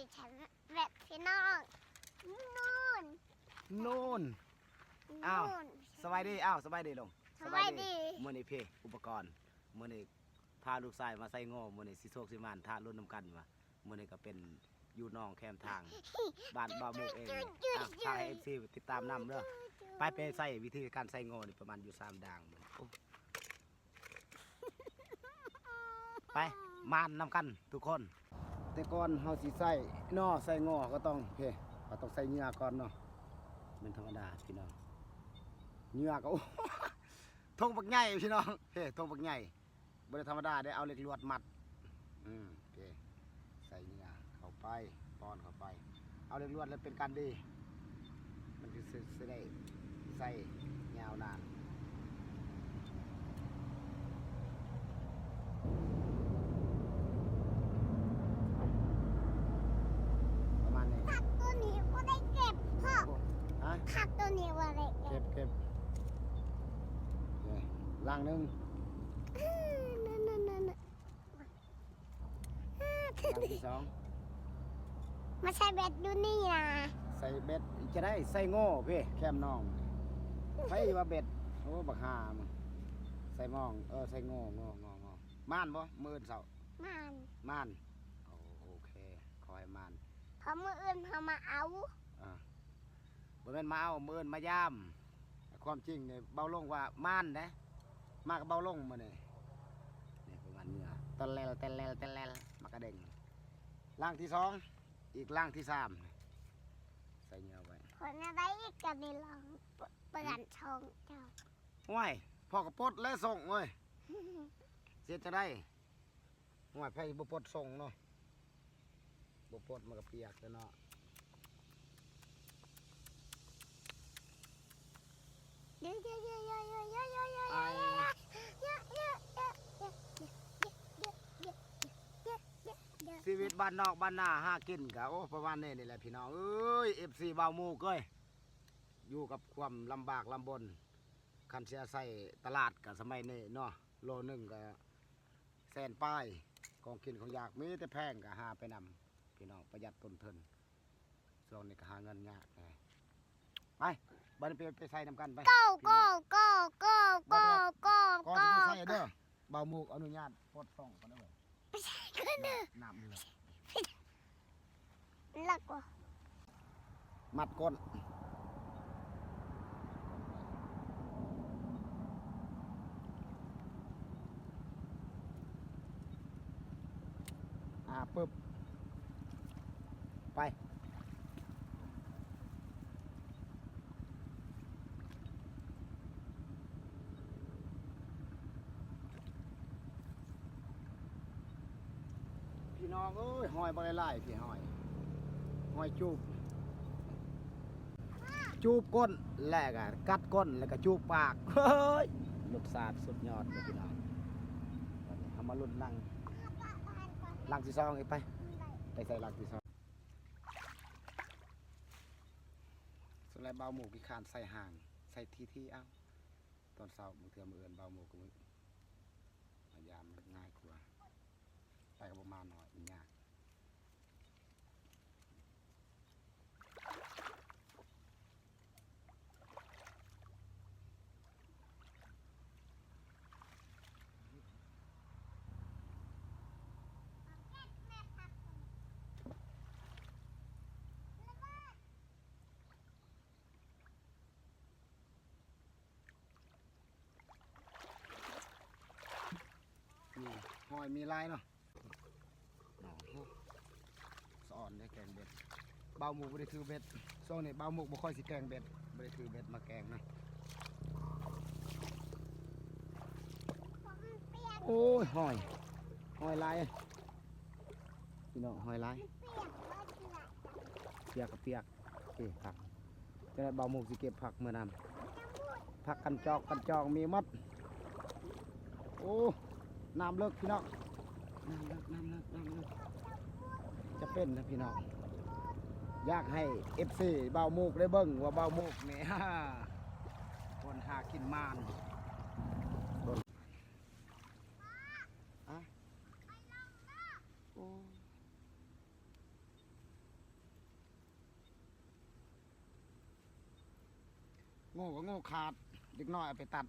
ແບບພີ່ນ້ອງ ນູນ ນູນ ອ້າວ ສະບາຍດີ ອ້າວ ສະບາຍດີລຸງ ສະບາຍດີ ສະບາຍດີ ມື້ນີ້ເພ ອຸປະກອນ ມື້ນີ້ພາລູກຊາຍມາໃສ່ງໍ ມື້ນີ້ຊິໂຊກຊິໝານ ຖ້າລຸ້ນນຳກັນວ່າ ມື້ນີ້ກໍເປັນຢູ່ໜອງແຄມທາງ ບ້ານບ່າວມຸກເອງ ອ່ະ ຝາກໃຫ້ເອັຟຊີຕິດຕາມນຳເດີ ໄປ ໄປໃສ່ ວິທີການໃສ່ງໍນີ້ ປະມານຢູ່ສາມດ່າງ ໂອ້ ໄປ ມານນຳກັນທຸກຄົນ ແຕ່ກ່ອນເຮົາຊິໃສ່ໜໍ່ໃສ່ງໍ ເຮົາກໍຕ້ອງ ເພ ເຮົາຕ້ອງໃສ່ເຫຍື່ອກ່ອນເນາະ ແມ່ນທຳມະດາພີ່ນ້ອງ ເຫຍື່ອກໍ ໂອ້ ຖົງບັກໃຫຍ່ພີ່ນ້ອງ ເພ ຖົງບັກໃຫຍ່ ບໍ່ໄດ້ທຳມະດາເດ້ ເອົາເຫຼັກລວດມັດ ອືມ ໂອເຄ ໃສ່ເຫຍື່ອເຂົ້າໄປ ປ້ອນເຂົ້າໄປ ເອົາເຫຼັກລວດແລ້ວເປັນການດີ ມັນຄືຊິ ຊິໄດ້ໃຊ້ຍາວນານ ປະມານນີ້ ຜັກໂຕນີ້ບໍ່ໄດ້ເກັບເພາະ ຮະ ຜັກໂຕນີ້ບໍ່ໄດ້ເກັບ ເກັບ ເກັບ ນີ້ ລັງໜຶ່ງ ເອີ ນັ້ນໆໆ ຫຼັງທີສອງ ມາໃສ່ເບັດຢູ່ນີ້ນະ ໃສ່ເບັດ ຈະໄດ້ໃສ່ງໍເພ ແຄມໜອງ ໃຜວ່າເບັດ ໂອ້ ບັກຫ່າ ໃສ່ມອງ ເອີ ໃສ່ງໍ ງໍ ງໍ ງໍ ໝານບໍ່ ມື້ອື່ນເຊົ້າ ໝານ ໝານ ໂອ ໂອເຄ ຂໍໃຫ້ໝານ ເພາະມື້ອື່ນເຮົາມາເອົາ ອ່າ ບໍ່ແມ່ນມາເອົາ ມື້ອື່ນມາຢາມ ຄວາມຈິງນີ້ເບົາລົງວ່າມານເດ້ ມາກັບເບົາລົງມື້ນີ້ ນີ້ປະມານເຫຍື່ອ ແຕ່ແລວ ແຕ່ແລວ ແຕ່ແລວ ມາກະເດັງ ຫຼັງທີສອງ ອີກຫຼັງທີສາມ ໃສ່ເຫຍື່ອໄວ້ ເພາະແນວໃດອີກກໍໄດ້ລອງ ປ- ປ່ຽນຊ່ອງເຈົ້າ ໂອ້ຍ ພໍ່ກໍປົດແລ້ວສົ່ງເວີຍ ເຮັດຈັ່ງໃດ? ໂອ້ຍ ໃຜບໍ່ປົດສົ່ງເນາະ ບໍ່ປົດມັນກໍປຽກແລ້ວເນາະ ຊີວິດບ້ານນອກບ້ານນາຫາກິນກໍ ໂອ້ ປະມານນີ້ນີ້ແຫຼະພີ່ນ້ອງເອີຍ ເອັຟຊີ ບ່າວມຸກເອີຍ ຢູ່ກັບຄວາມລຳບາກລຳບົນ ຄັນຊິອາໄສຕະຫຼາດກໍສະໄໝນີ້ເນາະ ໂລໜຶ່ງກໍ ແສນປາຍ ຂອງກິນຂອງຢາກມີແຕ່ແພງກໍຫາໄປນຳ ພີ່ນ້ອງປະຢັດຕົ້ນທຶນ ຊ່ວງນີ້ກໍຫາເງິນຍາກແດ່ ໄປ ບັດນີ້ໄປ ໄປໃສ່ນຳກັນໄປ ໂກ ໂກ ໂກ ໂກ ກ່ອນຊິໄປໃສ່ເດີ ບ່າວມຸກອະນຸຍາດປົດສ່ອງກ່ອນເດີ ໄປໃສ່ກ່ອນເດີ ນ້ຳເລີກ ມັດກົ້ນ ອ່າ ປຶບ ໄປ. ພີ່ນ້ອງເອີຍ ຫອຍບັກຫຼາຍໆ ພີ່ ຫອຍ ຫອຍຈູບ ຈູບກົ້ນ ແລ້ວກໍກັດກົ້ນ ແລ້ວກໍຈູບປາກ ເຮີ້ຍ ລົດຊາດສຸດຍອດເລີຍພີ່ນ້ອງ ເຮົາມາລຸ້ນຫຼັງ ຫຼັງທີສອງອີກໄປ ໄປໃສ່ຫຼັງທີສອງ ສ່ວນຫຼາຍບ່າວໝູກຂີ້ຄ້ານໃສ່ຫ່າງ ໃສ່ທີໆ ເອົາ ຕອນເຊົ້າ ບາງເທື່ອມື້ອື່ນບ່າວໝູກກໍມາຢາມ ມັນງ່າຍກວ່າ ໄປກັບໝານ້ອຍ ມັນຍາກ. ນີ້ ຫອຍມີຫຼາຍເນາະ ສະອອນເດ້ແກງເບັດ ບ່າວໝູກບໍ່ໄດ້ຖືເບັດ ຊ່ວງນີ້ບ່າວໝູກບໍ່ຄ່ອຍຊິແກງເບັດ ບໍ່ໄດ້ຖືເບັດມາແກງນະ ໂອ້ຍ ຫອຍ ຫອຍຫຼາຍ ພີ່ນ້ອງ ຫອຍຫຼາຍ ປຽກກໍປຽກ. ເອີ ຜັກ ຈັ່ງໃດບ່າວໝູກຊິເກັບຜັກເມືອນຳ ຜັກກັນຈອກກັນຈອງມີໝົດ ໂອ້ ນ້ຳເລິກພີ່ນ້ອງ ນ້ຳເລິກ ນ້ຳເລິກ ນ້ຳເລິກ ຈະເປັນນະພີ່ນ້ອງ ຢາກໃຫ້ເອັຟຊີບ່າວໝູກໄດ້ເບິ່ງວ່າບ່າວໝູກນີ້ ຄົນຫາກິນໝານ ອະ ໂອ້. ໂອ້ ກໍງູຂາດ ເດັກນ້ອຍເອົາໄປຕັດ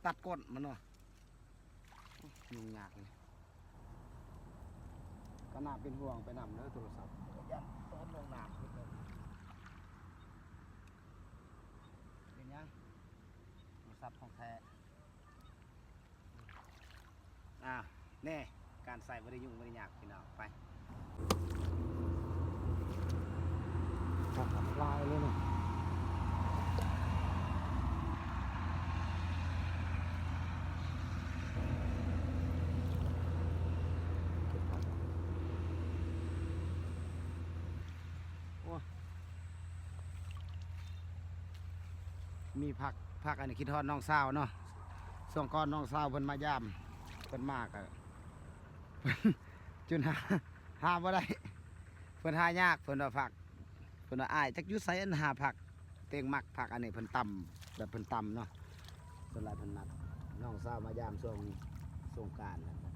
ຕັດກົ້ນມັນເນາະ. ໂອ້ ຫຍຸ້ງຍາກເລີຍ ກໍໜ້າເປັນຫ່ວງໄປນຳເດີໂທລະສັບ ຢ້ານຕົກລົງນ້ຳ. ເປັນຫຍັງ ໂທລະສັບຂອງແທ້. ອ່າ ແນ່ ການໃສ່ບໍ່ໄດ້ຫຍຸ້ງບໍ່ໄດ້ຍາກພີ່ນ້ອງ. ໄປ ຫຼາຍເລີຍເນາະ. ໂອ້ຍ ມີຜັກ ຜັກອັນນີ້ ຄິດຮອດນ້ອງສາວເນາະ. ຊ່ວງກ່ອນນ້ອງສາວເພິ່ນມາຢາມ ເພິ່ນມາກໍ ເພິ່ນຈົນຫາ ຫາບໍ່ໄດ້ ເພິ່ນຫາຍາກ ເພິ່ນວ່າຜັກ ເພິ່ນວ່າ ອ້າຍ ຈັກຢູ່ໃສ ອັນຫາຜັກ ເຕັງມັກຜັກອັນນີ້ ເພິ່ນຕຳ ແບບເພິ່ນຕຳເນາະ. ສ່ວນຫຼາຍເພິ່ນມັກ ນ້ອງສາວມາຢາມຊ່ວງສົງການນັ້ນນະ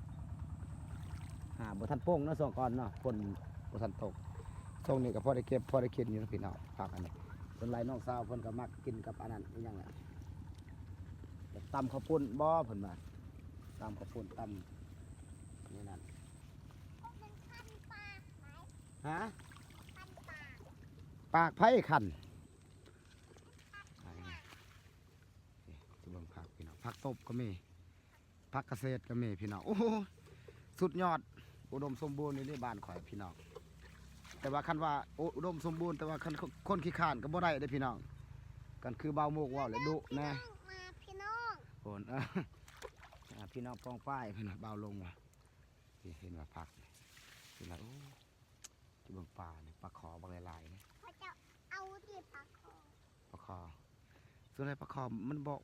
ຫາບໍ່ທັນປົ່ງເນາະ ຊ່ວງກ່ອນເນາະ ຝົນບໍ່ທັນຕົກ. ຊ່ວງນີ້ກໍພໍໄດ້ເກັບ ພໍໄດ້ກິນຢູ່ເນາະພີ່ນ້ອງ ຜັກອັນນີ້. ສ່ວນຫຼາຍນ້ອງສາວເພິ່ນກໍມັກກິນກັບອັນນັ້ນ ອີຫຍັງລະ ແບບຕຳເຂົ້າປຸ້ນບໍ ເພິ່ນວ່າ ຕຳເຂົ້າປຸ້ນ ຕຳນີ້ນັ້ນ. ຫາ ປາກໃຜຄັນ ນີ້ ຊິເບິ່ງຜັກພີ່ນ້ອງ ຜັກຕົບກໍມີ ຜັກກະເສດກໍມີພີ່ນ້ອງ. ໂອ້ໂຫ ສຸດຍອດ ອຸດົມສົມບູນຢູ່ໃນບ້ານຂ້ອຍພີ່ນ້ອງ. ແຕ່ວ່າຄັນວ່າ ໂອ້ ອຸດົມສົມບູນ ແຕ່ວ່າຄັນ ຄົນຂີ້ຄ້ານກໍບໍ່ໄດ້ເດ້ພີ່ນ້ອງ. ກັນຄືບ່າວມຸກເວົ້າແຫຼະ ດຸນະ ມາພີ່ນ້ອງ ໂອ້ນ ເອີ ອ່າ ພີ່ນ້ອງປ້ອງປາຍ ພີ່ນ້ອງ ບ່າວລົງວ່າ ເຫັນວ່າຜັກ ເຫັນວ່າ ໂອ້ ຊິເບິ່ງປານີ້ ປາຄໍບັກຫຼາຍໆນີ້ ເຂົາເຈົ້າເອົາທີ່ປາຄໍ ປາຄໍ ສ່ວນໃຫຍ່ປາຄໍມັນບໍ່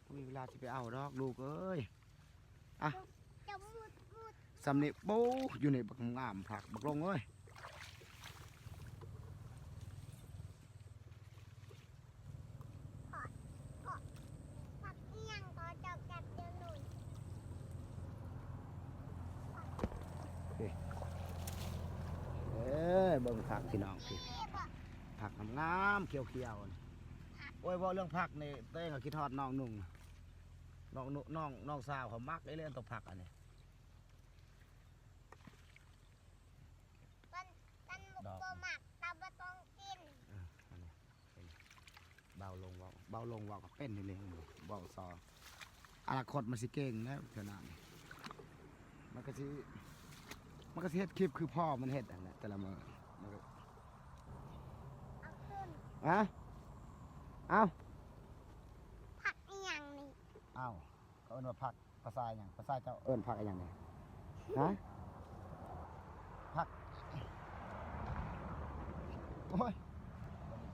ບໍ່ມີເວລາຊິໄປເອົາດອກລູກເອີຍ. ອ່ະ ຈະມຸດ ມຸດ ສ່ຳນີ້ ໂອ້ ຢູ່ນີ້ບັກງາມຜັກ ບັກລົງເອີຍ. ເພາະ ເພາະ ຜັກອີ່ຫຍັງກໍເຈົ້າກັດຢູ່ໂນ່ນ ເອີ ເບິ່ງຜັກພີ່ນ້ອງ ນີ້ບໍ່ ຜັກງາມໆ ຂຽວໆ. ໂອ້ຍ ເວົ້າເລື່ອງຜັກນີ້ ໂຕເອງກໍຄິດຮອດນ້ອງນຸ່ງ ນ້ອງນຸ່ງ ນ້ອງ ນ້ອງສາວເຂົາມັກເດ້ເລື່ອງຕົວຜັກອັນນີ້. ມັນ ມັນບໍ່ມັກ ແຕ່ບໍ່ຕ້ອງກິນ. ເອີ ອັນນີ້ ເຫັນ ເບົາລົງເວົ້າ ເບົາລົງເວົ້າກໍເປັນນີ້ ເວົ້າຊໍ ອະນາຄົດມັນຊິເກັ່ງແລ້ວເທື່ອໜ້ານີ້ ມັນກໍຊິ ມັນກໍຊິເຮັດຄລິບຄືພໍ່ມັນເຮັດຫັ້ນແຫຼະ ແຕ່ລະມື້ມັນກໍ ເອົາຂຶ້ນ ຮະ ເອົ້າ ຜັກອີ່ຫຍັງນີ້ ເອົ້າ ເຂົາເອີ້ນວ່າຜັກ ພາສາຫຍັງ? ພາສາເຈົ້າເອີ້ນຜັກອີ່ຫຍັງນີ້? ຮະ? ຜັກ ໂອ້ຍ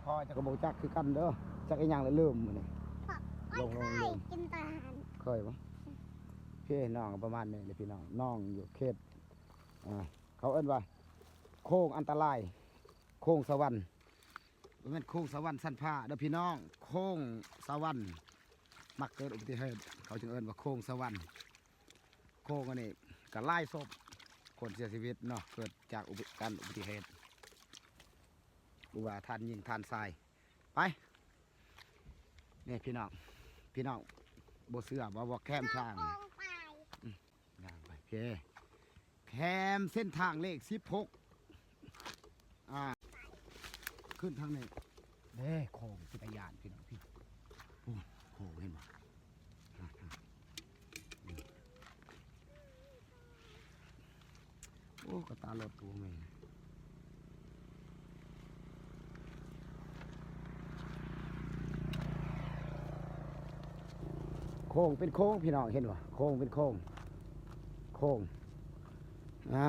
ພໍ່ເຈົ້າກໍບໍ່ຮູ້ຈັກຄືກັນເດີ ຈັກອີ່ຫຍັງລະລືມມື້ນີ້. ຂ້ອຍ ຂ້ອຍ ລງ ເຄີຍ ລງ ກິນແຕ່ຫັ້ນ ເຄີຍບໍ່? ອືມ ໂອເຄ ນ້ອງປະມານນີ້ແຫຼະພີ່ນ້ອງ ນ້ອງຢູ່ເຂດ ອ່າ ເຂົາເອີ້ນວ່າໂຄ້ງອັນຕະລາຍ ໂຄ້ງສະຫວັນ ບໍ່ແມ່ນໂຄ້ງສະຫວັນຊັ້ນຟ້າເດີ້ພີ່ນ້ອງ ໂຄ້ງສະຫວັນ ມັກເກີດອຸບັດຕິເຫດ ເຂົາຈຶ່ງເອີ້ນວ່າໂຄ້ງສະຫວັນ. ໂຄ້ງອັນນີ້ກໍຫຼາຍສົບ ຄົນເສຍຊີວິດເນາະ ເກີດຈາກອຸບັດ ການອຸບັດຕິເຫດ ບໍ່ວ່າທ່ານຍິງທ່ານຊາຍ. ໄປ ນີ້ພີ່ນ້ອງ ພີ່ນ້ອງບໍ່ເຊື່ອບໍ່ ບໍ່ແຄມທາງ ຍ່າງໄປ ໂອເຄ ແຄມເສັ້ນທາງເລກສິບຫົກ ອ່າ ຂຶ້ນທາງນີ້ເດ້ ໂຄ້ງເປັນຕາຢ້ານພີ່ນ້ອງ ພີ່ ໂອ້ ໂຄ້ງເຫັນບໍ່? ໂອ້ ກະຕາລົດກໍບໍ່ມີ ໂຄ້ງເປັນໂຄ້ງພີ່ນ້ອງ ເຫັນບໍ່? ໂຄ້ງເປັນໂຄ້ງ ໂຄ້ງ ອ່າ